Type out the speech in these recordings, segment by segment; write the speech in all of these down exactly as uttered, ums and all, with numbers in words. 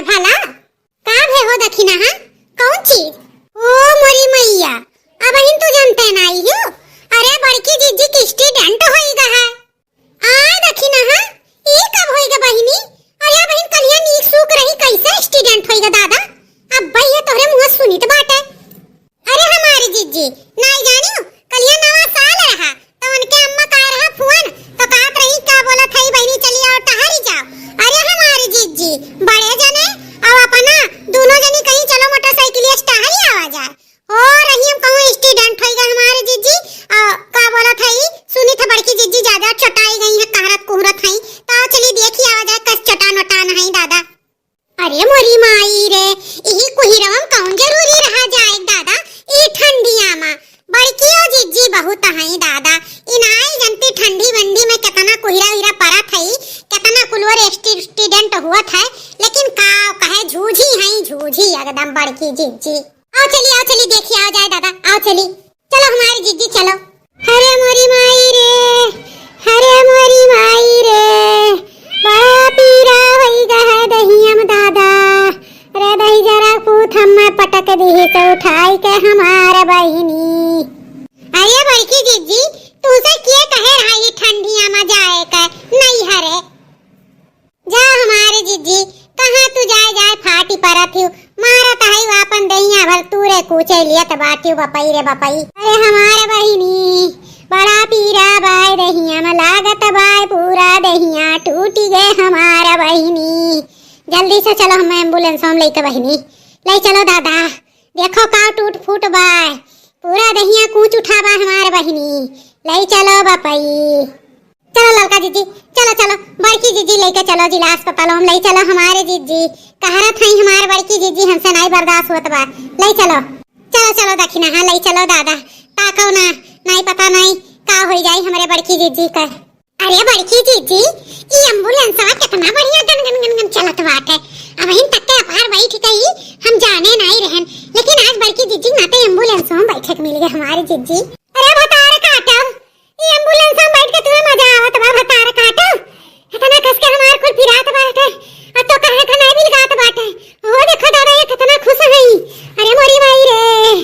भला का भे हो दखिनहा? कौन चीज? ओ मोरी मैया, अबहिन तू जनते नाई हो। अरे बड़की जिज्जी के accident होई गा है। आ दखिनहा, ई कब होई गा बहिनी? अरे बहिन, कलिया नीक सूक रही, कैसे accident होई गा दादा? अब भैया तोहरे मुँह सुनित बाटे। अरे हमारी जिज्जी, नाई जानियो, कलिया नवा साल रहा, तो उनके अम्मा का रहा फोन, तो कहत रही, "का बोलत हई बहिनी, चली आओ टहरी जाओ।" अरे हमारी जिज्जी, बड़े जने, अब अपना दोनों जनी कहीं चलो मोटरसाइकिल से टहरी आवा जाए। ओ रही हम कहूँ accident होई गा हमारी जिज्जी, आ, का बोलत हई, सुनी था बड़की जिज्जी ज्यादा चोटाई गई है, कहरत कुहरत हई, तो चली देखी आवा जाए कस चोटान वोटान हई दादा। अरे मोरी माई रे, इही कुहिरवा में कौन जरूरी रहा जाए दादा, ई ठंडिया मा। बड़कियो जिज्जी बहुत हई दादा, इनाई जनती ठंडी वंडी में केतना कुहिरा उहिरा परत हई, केतना कुलवर accident हुवत है, लेकिन का कहे झूझी हई झूझी एकदम बड़की जिज्जी। आओ चली, आओ चली, देखी आओ जाए दादा, आओ चली। चलो हमारी जिज्जी चलो। अरे मोरी माई रे, अरे मोरी माई रे, बड़ा पीरा होई गा है दहिया में दादा। रे दही जरा पूत हमें पटक दिही से उठाई के हमार बहिनी। अरे बड़की जिज्जी, तू से के कहे रहा ई ठंडिया में जाए के नैहरे? जा हमारे जिज्जी, कहाँ तू जाए जाए फाटी परत हिउ, मारत हई आपन दहिया भर तूरे कूचे लियत बाटिउ बपई रे बपई। अरे हमारे बहिनी, बड़ा पीरा बाय दहिया में लागत बाय पूरा दहिया टूटी गए हमारा बहिनी। जल्दी से चलो हम ambulance में लेके बहिनी, ले चलो दादा, देखो का टूट फूट बाय, पूरा दहिया कूच उठा बाय हमारे बहिनी, ले चलो बपई। चलो ललका जिज्जी, चलो, चलो, बड़की जिज्जी लेके चलो जिला अस्पताल में, ले चलो हमारे जिज्जी। कहरत हई हमारे बड़की जिज्जी, हमसे नाई बर्दाश्त होत बा, ले चलो। चलो, चलो दखिनहा, ले चलो दादा, ताको ना, नाई पता नाई का होई जाई हमरे बड़की जिज्जी का। अरे बड़की जिज्जी, ई ambulance वा कितना बढ़िया गन गन गन गन चलत बाटे। अबहिन तक के अपार बैठ गई, हम जाने नाई रहन, लेकिन आज बड़की जिज्जी नाते ambulance में बैठे के मिल गए हमारे जिज्जी। अरे भतार काटो, ई ambulance में बैठ के तुम्हें मजा आवत बा भतार काटो। इतना कस के हमार कुल पिरात बाटे। आ तो कहे का नाई बिलगात बाटे। ओ देखो दादा, ये कितना खुश हई। अरे मोरी माई रे,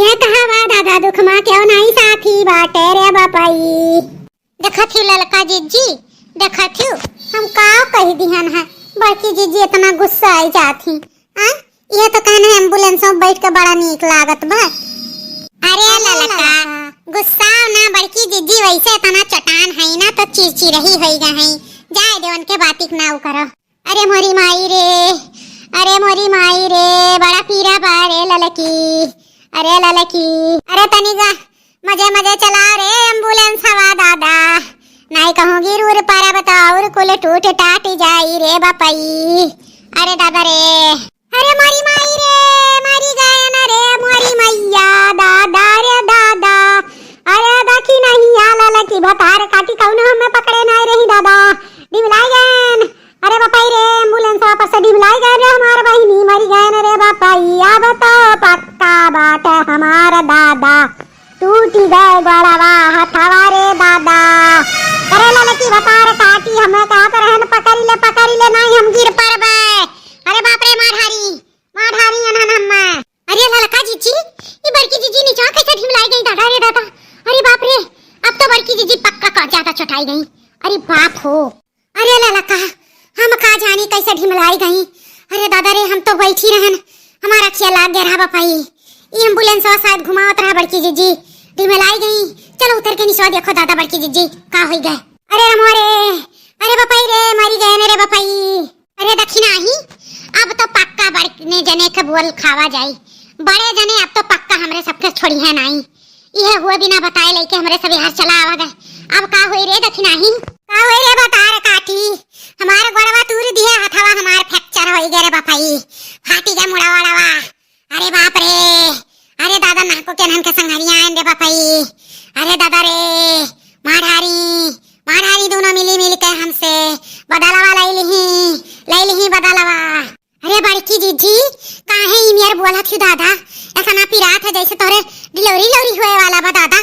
ये कहा बा दादा, दुख मा क्यों नाई साथी बाटे रे बपई। देखत ही ललका जिज्जी, देखत ही, हम का कह दिहन है, बड़की जिज्जी इतना गुस्सा आई जात ही। आ, ये तो कहने ambulance में बैठ के बड़ा नीक लागत बा। अरे ललका, गुस्सा ना बड़की जिज्जी, वैसे इतना चटान है ना तो चिरचिरही होई गए हैं। जाए दे उनके बातिक ना उ करो। अरे मोरी माई रे, अरे मोरी माई रे, बड़ा पीरा बा रे ललकी, अरे ललकी, अरे तनी जा, मजे मजे चला रे ambulance हवा दादा, नाई कहूँ गिर उर परब तो और कुल टूट टाट जाई रे बपई। अरे दादा रे, अरे मोरी माई रे, मरी गए न रे मोरी मैया, दादा रे दादा। अरे देखी नहीं आ ललकी भतार काटी कौनो हमें पकड़े नाई रही दादा, डिमलाई गए। अरे बपई रे, ambulance वापस से डिमलाई गए रे हमार बहिनी, मरी गए न रे बपई। अब तो पक्का बाटे हमार दादा, टूटी गए गोड़वा हथवा रे दादा। अरे ललकी भतार काटी हमें कहत रहन, पकड़ी ले, पकड़ी ले, नाई हम गिर परबे। अरे बाप रे, मार हारी, मार हारी अनहन हम्मे। अरे ललका जिज्जी, ई बड़की जिज्जी नीचा कैसे ढिमलाई गई दादा रे दादा। अरे बाप रे, अब तो बड़की जिज्जी पक्का का ज्यादा चोटाई गई। अरे बाप हो। अरे ललका, हम का जानी कैसे ढिमलाई गई। अरे दादा रे, हम तो बैठी रहन, हमारा अखिया लाग गया रहा बपई। ई ambulance वा शायद घुमावत रहा बड़की जिज्जी, ढिमलाई गई। चलो उतर के निचवा देखो दादा बड़की जिज्जी का होई गए। अरे रमो रे, अरे बपई रे, मरी गए ने रे बपई। अरे दखिनहा, अब तो पक्का बड़े जने के बोल खावा जाई। बड़े जने अब तो पक्का हमरे सबके छोड़ी है नाई। इहे हुए बिना बताए लइके हमरे सब यहाँ चला आवा गए। अब का होई रे दखिनहा? का होई रे बतार काटी? हमार गोड़वा तूर दिहे, हथवा हमार fracture होई गए रे बपई, फाटी गए मुड़वा वड़वा। अरे बाप रे, अरे दादा नाको के नन के संघरिया आइन रे बपई। अरे दादा रे, मार हारी, मार हारी दोनों मिली मिल के हमसे। बदलवा लई लिही, लई लिही बदलवा। अरे बड़की जिज्जी, काहे इनियर बोलत ही दादा? ऐसा ना पिरात है जैसे तोरे delivery levary हुए वाला बा दादा।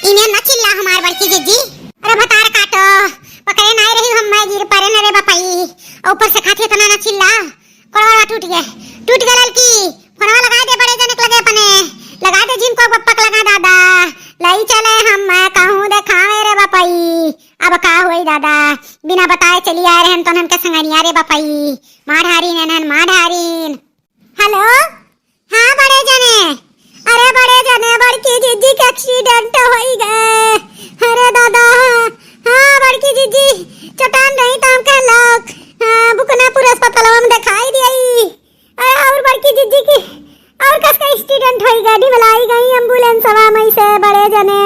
इनियर ना चिल्ला हमार बड़की जिज्जी। अरे भतार काटो, पकड़े नाई रही हम, मैं गिर परे न रे बपई। और ऊपर से खाती इतना ना चिल्ला। कोड़वा टूट गए, टूट गए ललकी। फोनवा लगा दे बड़े जने के लगे अपने, लगा दे झिनकू बप्पा के लगे दादा। लई चले हम कहूँ देखावे रे बपई। अब का होई दादा, बिना बताए चली आए रहन तो नन के संगनिया रे बपई। मार हारिन एनहन, मार हारिन। हेलो, हाँ बड़े जने, अरे बड़े जने, बड़की जिज्जी के एक्सीडेंट होई गए। अरे दादा, हाँ बड़की जिज्जी चटान रही तो हम कहलक, हाँ, बुकनापुर अस्पतालवा में देखाई दियाई। अरे और बड़की जिज्जी की और कस का एक्सीडेंट होई गए, ढिमलाई गई एम्बुलेंसवा में से बड़े जने।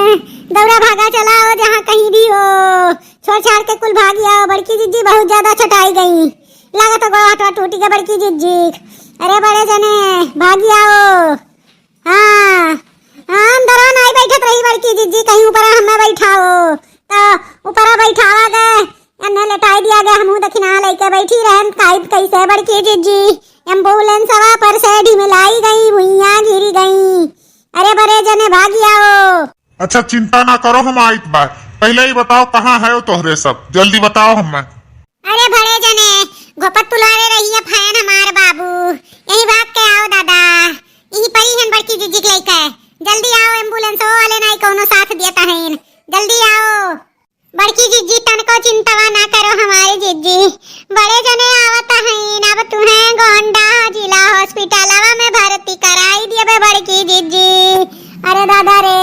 दौड़ा भागा चलाओ जहाँ कहीं भी हो, छोड़ छाड़ के कुल भागी आओ, बड़की जिज्जी बहुत ज्यादा चटाई गई। लागत गोड़ हाथवा टूटी के बड़की जिज्जी। अरे बड़े जने, भागी आओ। हाँ, हाँ, अंदरवा नाई बैठत रही बड़की जिज्जी, कहीं ऊपरा हमें बैठाओ। तो ऊपरा बैठावा गए, एन्ने लेटाई दिया गए, हमहू दखिना लइके बैठी रहन, काइब कैसे बड़की जिज्जी। एम्बुलेंसवा पर से ढिमलाई गई, भुइयां गिरी गई। अरे बड़े जने भागी आओ। अच्छा, चिंता ना करो, हम आइत बा। पहले ही बताओ, कहाँ है वो तोहरे सब? जल्दी बताओ हमें। अरे बड़े जने, घोपत पुलारे रही है फैन हमार बाबू, यही भाग के आओ दादा। यही परी हन बड़की जिज्जी के लइके। जल्दी आओ, एम्बुलेंस वाले नाई कौनो साथ देता है। जल्दी आओ। बड़की जिज्जी, तनको चिंतवा ना करो हमारे जिज्जी, बड़े जने आवत हईन। अब तुहें गोंडा जिला हॉस्पिटलवा में भर्ती कराई दियबे बड़की जिज्जी। अरे दादा रे,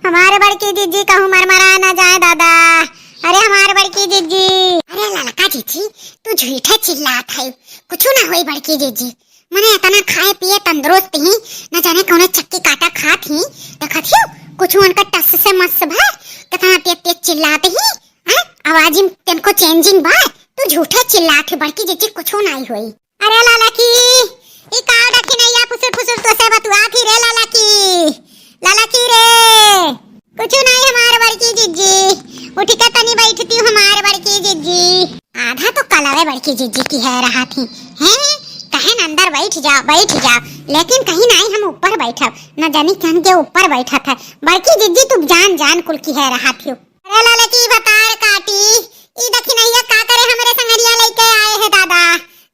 हमारे बड़की जिज्जी कहूँ मरमरा ना जाए दादा। अरे हमारे बड़की जिज्जी। अरे ललका जिज्जी, तू झूठे चिल्लात है, कुछ ना होई बड़की जिज्जी। मने इतना खाए पिए तंदुरुस्त ही, न जाने कौने चक्की काटा खात ही। देखत हियो, कुछ उनका टस से मस बा, कितना तेज तेज चिल्लात ही। हैं? आवाज में तनको चेंजिंग बा, तू झूठे चिल्लात ही बड़की जिज्जी, कुछ नाई होई। अरे लाला की, ई का दखिनैया फुसुर फुसुर तो से बतुआ थी रे लाला की, लाला की रे। कुछ नाई हमार बड़की जिज्जी, उठ के तनी बैठती हूँ हमार बड़की जिज्जी। आधा तो कलवे बड़की जिज्जी की है रहा थी, हैं? कहेन अंदर बैठ जाओ, बैठ जाओ, लेकिन कहीं नाई हम ऊपर बैठब, न जानी कहन के ऊपर बैठत है। बड़की जिज्जी तू जान जान कुल की है रहा थी। अरे ललकी भतार काटी, ई दखिनैया का करे हमरे संगरिया लइके आए है दादा।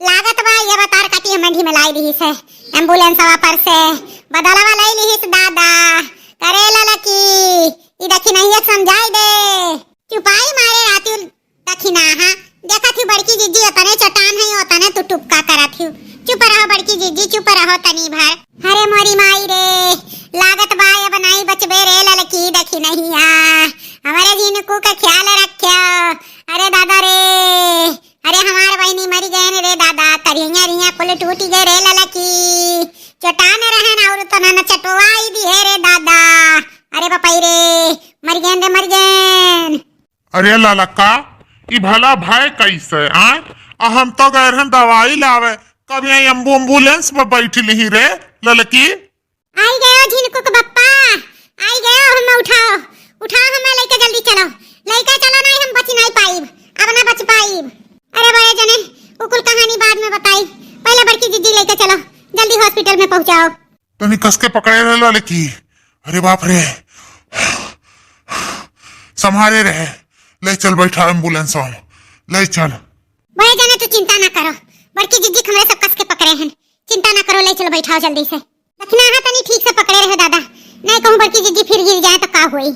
लागत बा ये भतार काटी हमें ढिमलाई दिहिस है। एम्बुलेंसवा पर से बदलवा लई लिहिस दादा। करे ललकी, ई दखिनैया समझाई दे। चुपाई मारे राती दखिनाहा। देखत ही बड़की जिज्जी ओतने चटान है, ओतने तू टुपका करत ही। चुप रहो बड़की जिज्जी, चुप रहो तनी भर। अरे मोरी माई रे, लागत बा अब नाई बचबे रे ललकी दखिनैया। हमारे झिनकू का ख्याल रख्यो। अरे दादा रे, अरे हमार बहिनी मरी गए रे दादा, करिया रिया कुल टूटी गए रे ललकी। चटान रहन और तो ना चटवाई दिहे रे दादा। अरे बपई रे, मर गए रे, मर गए। अरे ललका, ई भला भय कैसे, आय? आ हम तो गए रहन दवाई लावे, कब यहाँ एम्बु-, एम्बुलेंस में बैठ लिही रे ललकी। आई गयो झिनकू के बप्पा, आई गयो, हमें उठाओ, उठाओ, हमें लइके जल्दी चलो, लइके चलो, नहीं हम बच नहीं पाइब, अब ना बच पाइब। अरे बड़े जने, उ कुल कहानी बाद में बताई, पहले बड़की जिज्जी लइके चलो, जल्दी हॉस्पिटल में पहुँचाओ। तनी कस के पकड़े रहे ललकी। अरे बाप रे, संभारे रहे। ले चल बैठा एम्बुलेंस में, ले चल। बड़े जने तू चिंता ना करो, बड़की जिज्जी हमरे सब कस के पकड़े हैं, चिंता ना करो, ले चल बैठाओ जल्दी से। दखिनाहा तनी ठीक से पकड़े रहे दादा, नहीं कहूँ बड़की जिज्जी फिर गिर जाए तो का होई।